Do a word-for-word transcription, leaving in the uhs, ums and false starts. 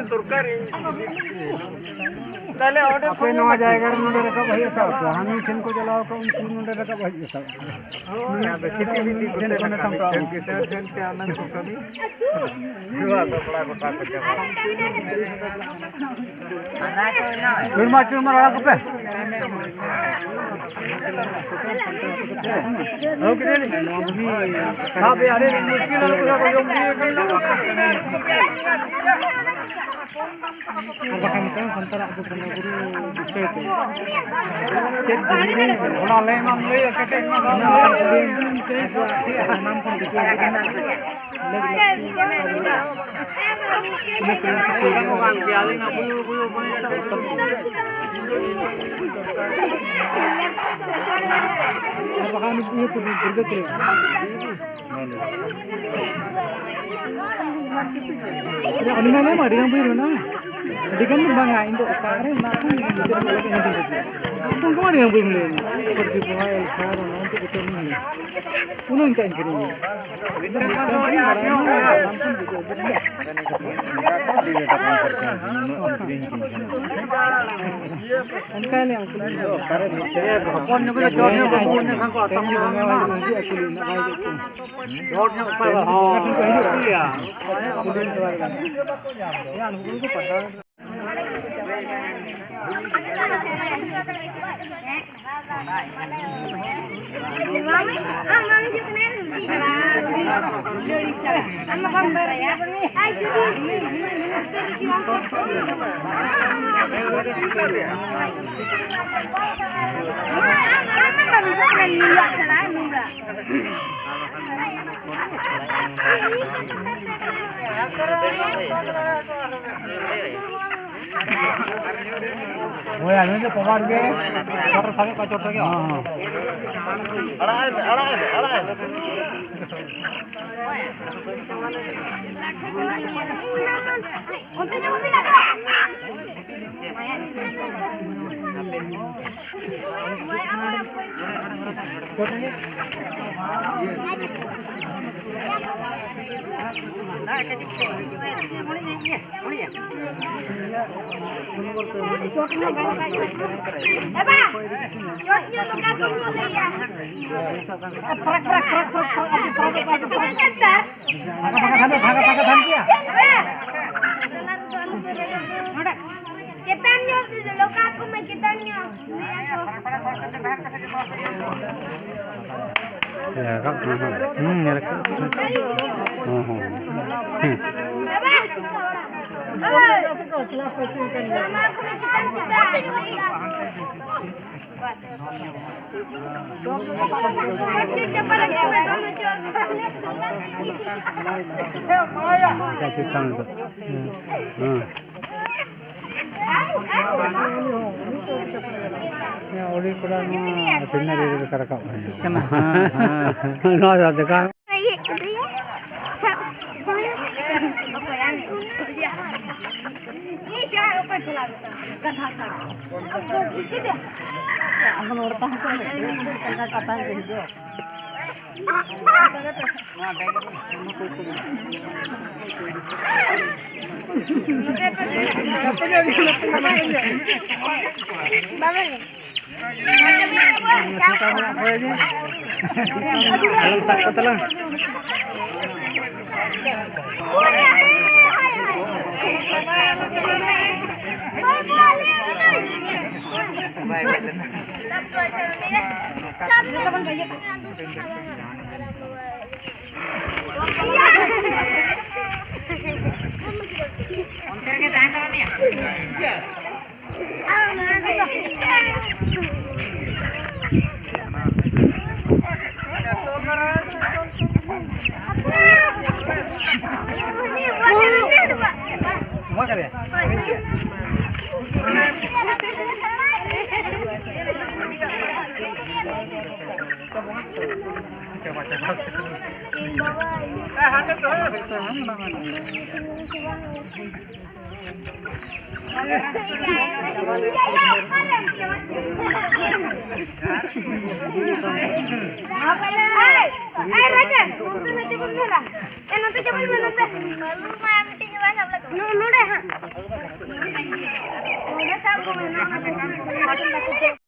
ᱥᱚᱨᱠᱟᱨᱤ᱾ ᱛᱟᱦᱞᱮ ᱚᱸᱰᱮ ᱟᱯᱮ ᱠᱷᱚᱱ ᱱᱚᱣᱟ ᱡᱟᱭᱜᱟ ᱨᱮ ᱱᱚᱰᱮ ᱨᱟᱠᱟᱵ ᱦᱩᱭᱩᱜ ᱛᱟᱯᱮᱭᱟ, ᱦᱟᱹᱱᱤ ᱴᱷᱮᱱ ᱠᱚ ᱪᱟᱞᱟᱣ ᱠᱚᱜᱼᱟ, ᱩᱱᱠᱩ ᱱᱚᱰᱮ ᱨᱟᱠᱟᱵ ᱦᱩᱭᱩᱜ ᱛᱟᱯᱮᱭᱟ᱾ ᱦᱳᱭ, ᱟᱫᱚ ᱪᱤᱴᱷᱤ ᱵᱤᱴᱷᱤ ᱠᱚᱛᱮ ᱠᱚ ᱥᱟᱢᱴᱟᱣ᱾ ᱠᱤᱥᱟᱹᱬ ᱴᱷᱮᱱ ᱥᱮ ᱚᱱᱟ ᱠᱚ ᱠᱟᱹᱢᱤ᱾ ᱱᱚᱣᱟ ᱫᱚ ᱠᱚᱲᱟ ᱜᱚᱴᱟ ᱠᱚ ᱪᱟᱵᱟ᱾ ᱪᱩᱨᱢᱟᱨ, ᱪᱩᱨᱢᱟᱨ ᱟᱲᱟᱜ ᱠᱚᱯᱮ᱾ ᱥᱟᱵ ᱨᱮᱭᱟᱜ ᱟᱹᱰᱤ ᱢᱩᱥᱠᱤᱞ ᱟᱞᱚ ᱠᱚ ᱡᱚᱢ ᱵᱤ᱾ ᱟᱨ ᱵᱟᱠᱷᱟᱱ ᱱᱤᱛᱚᱝ ᱥᱟᱱᱛᱟᱲᱟᱜ ᱫᱚ ᱵᱚᱸᱜᱟ ᱵᱩᱨᱩ ᱵᱤᱥᱚᱭ ᱛᱮ ᱪᱮᱫ ᱵᱩᱨᱩ ᱚᱱᱟ ᱞᱟᱹᱭ ᱢᱟᱢ ᱞᱟᱹᱭᱟ, ᱠᱮᱴᱮᱡ ᱢᱟ ᱵᱟᱢ ᱞᱟᱹᱭᱟ᱾ ᱥᱟᱱᱟᱢ ᱠᱷᱚᱱ ᱵᱤᱥᱚᱭ ᱠᱟᱱᱟ᱾ ᱟᱨ ᱵᱟᱠᱷᱟᱱ ᱤᱭᱟᱹ ᱠᱚ ᱫᱩᱨᱜᱟᱹ ᱠᱚ ᱞᱟᱹᱭᱟ᱾ ᱩᱱᱤ ᱢᱟ ᱞᱟᱹᱭ ᱢᱟ ᱟᱹᱰᱤ ᱜᱟᱱ ᱵᱳᱭ ᱢᱮᱱᱟᱜᱼᱟ᱾ ᱟᱹᱰᱤ ᱜᱟᱱ ᱫᱚ ᱵᱟᱝᱟ, ᱤᱧ ᱫᱚ ᱚᱠᱟᱨᱮ ᱢᱮᱱᱟᱜ ᱛᱤᱧ ᱩᱱᱠᱩ ᱢᱟ ᱟᱹᱰᱤ ᱜᱟᱱ ᱵᱳᱭ ᱢᱮᱱᱟᱜᱼᱟ᱾ ᱩᱱᱟᱹᱜ ᱤᱧ ᱠᱤᱨᱤᱧ ᱞᱮᱫᱟ᱾ ᱚᱱᱠᱟ ᱞᱮ ᱩᱱᱠᱩ ᱦᱚᱯᱚᱱ ᱧᱚᱜ ᱜᱮ ᱪᱚᱴ ᱧᱚᱜ ᱵᱟᱹᱵᱩ ᱚᱱᱮ ᱠᱷᱟᱱ ᱠᱚ ᱟᱛᱟᱝ ᱵᱟᱲᱟ ᱞᱮᱱᱟ᱾ ᱡᱚᱦᱚᱨ ᱧᱚᱜ ᱯᱮ ᱦᱚᱸ᱾ ᱦᱳᱭ, ᱟᱞᱮ ᱫᱚ ᱯᱟᱣᱟᱨ ᱜᱮ, ᱪᱚᱴ ᱨᱮ ᱥᱟᱵᱮᱫ ᱠᱚᱣᱟ, ᱪᱚᱴ ᱨᱮᱜᱮ᱾ ᱦᱚᱸ, ᱦᱚᱸ᱾ ᱟᱲᱟᱜ ᱟᱭ ᱢᱮ, ᱟᱲᱟᱜ ᱟᱭ ᱢᱮ, ᱟᱲᱟᱜ ᱟᱭ ᱢᱮ᱾ ᱚᱱᱛᱮ ᱧᱚᱜ ᱢᱮᱱᱟᱜ ᱠᱚᱣᱟ᱾ ᱪᱮᱛᱟᱱ ᱧᱚᱜ ᱞᱚᱠᱟ ᱠᱚᱢᱮ, ᱪᱮᱛᱟᱱ ᱧᱚᱜ᱾ ᱞᱟᱹᱭᱟ ᱠᱚ᱾ ᱦᱩᱸ, ᱧᱮᱞ ᱠᱟᱜ ᱠᱚ᱾ ᱦᱩᱸ, ᱦᱩᱸ᱾ ᱦᱩᱸ᱾ ᱵᱟᱵᱟ! ᱵᱟᱵᱟ! ᱢᱟᱢᱟ ᱠᱚᱢᱮ ᱪᱮᱛᱟᱱ, ᱪᱮᱛᱟᱱ᱾ ᱪᱮᱛᱟᱱ ᱫᱚ᱾ ᱦᱩᱸ᱾ ᱦᱩᱸ᱾ ᱩᱱᱤ ᱠᱚᱲᱟ ᱱᱚᱣᱟ ᱵᱷᱮᱴᱮᱱᱟᱨᱤ ᱨᱮ ᱞᱮᱠᱟ ᱨᱟᱠᱟᱵ ᱠᱟᱱᱟ᱾ ᱦᱮᱸ, ᱦᱮᱸ᱾ ᱱᱚᱣᱟ ᱫᱚ ᱫᱚᱠᱟᱱ᱾ ᱟᱞᱚᱢ ᱥᱟᱵ ᱠᱚ ᱛᱟᱞᱟᱝ᱾ ᱮᱭ, ᱮᱭ, ᱨᱟᱡᱟ, ᱱᱚᱛᱮ, ᱱᱚᱛᱮ ᱵᱚᱱ ᱧᱮᱞᱟ᱾ ᱮ, ᱱᱚᱛᱮ ᱡᱮᱢᱚᱱ ᱢᱮ, ᱱᱚᱛᱮ᱾ ᱱᱚ-, ᱱᱚᱰᱮ ᱦᱟᱸᱜ᱾ ᱱᱚᱰᱮ ᱥᱟᱵ ᱠᱚᱢᱮ, ᱱᱚᱣᱟ, ᱱᱚᱣᱟ᱾